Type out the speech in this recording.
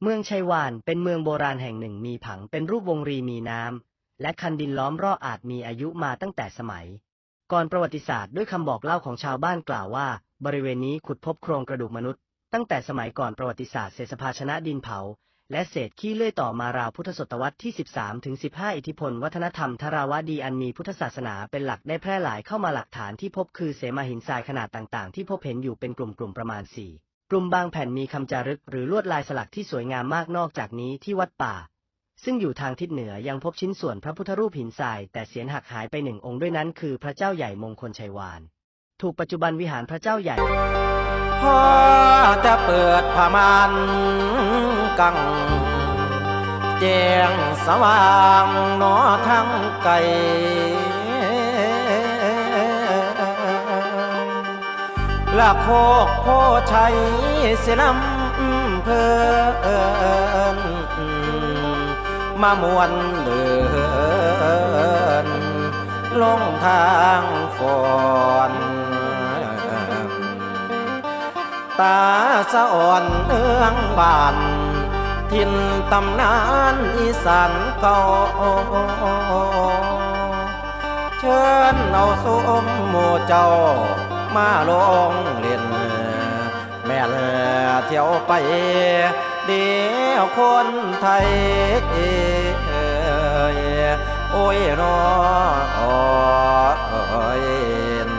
ເມືອງໄຊວານເປັນເມືອງໂບລານແຫ່ງໜຶ່ງ ມີຜັງເປັນຮູບວົງຣີ ມີນ້ຳ ແລະ ຄັນດິນລ້ອມລອບ ອາດມີອາຍຸມາຕັ້ງແຕ່ສະໄໝກ່ອນປະຫວັດຕິສາດ ດ້ວຍຄຳບອກເລົ່າຂອງຊາວບ້ານກ່າວວ່າ ບໍລິເວນນີ້ຂຸດພົບໂຄງກະດູກມະນຸດຕັ້ງແຕ່ສະໄໝກ່ອນປະຫວັດຕິສາດ ເສດສະພາຊະນະດິນເຜົາ ແລະ ເສດຂີ້ເລື່ອຍຕໍ່ມາລາວພຸດທະສົດຕະວັດທີສິບສາມ ເຖິງສິບຫ້າ ອິດທິພົນວັດທະນະທຳທະລາວະດີອັນມີພຸດທະສາສະໜາເປັນຫຼັກໄດ້ແຜ່ຫຼາຍເຂົ້າມາ. ຫຼັກຖານທີ່ພົບຄືເສມະຫີນຊາຍຂະໜາດຕ່າງໆ ທີ່ພົບເຫັນຢູ່ເປັນກຸ່ມໆປະມານສີ່ ກຸ່ມບາງແຜ່ນມີຄຳຈາລຶກ ຫຼື ລວດລາຍສະຫຼັກທີ່ສວຍງາມມາກ. ນອກຈາກນີ້ ທີ່ວັດປ່າ ຊຶ່ງຢູ່ທາງທິດເໜືອ ຍັງພົບຊິ້ນສ່ວນພະພຸດທະຮູບຫີນຊາຍ ແຕ່ເສຍນຫັກຫາຍໄປໜຶ່ງອົງ ດ້ວຍນັ້ນຄື ພະເຈົ້າໃຫຍ່ມົງຄົນໄຊວານ ຖືກປັດຈຸບັນວິຫານພະເຈົ້າໃຫຍ່. ພໍແຕ່ເປີດຜ້າມ່ານກັ້ງ ແຈ້ງສະຫວ່າງໜໍທາງໄກ ລະໂຄກໂພໄຊສິລຳເພີນ ມາມ່ວນເດີນລົງທາງຟອນ ຕາສະອອນເມືອງບ້ານ ຖິ່ນຕຳນານອີສານເກົ່າ ເຊີນເອົາຊຸມໝູ່ເຈົ້າມາລົງຫຼິ້ນ ແມ່ນແລ້ວທ່ຽວໄປເດີຍວຄົນໄທ ໂອ້ຍນໍ ໂອ້ຍ.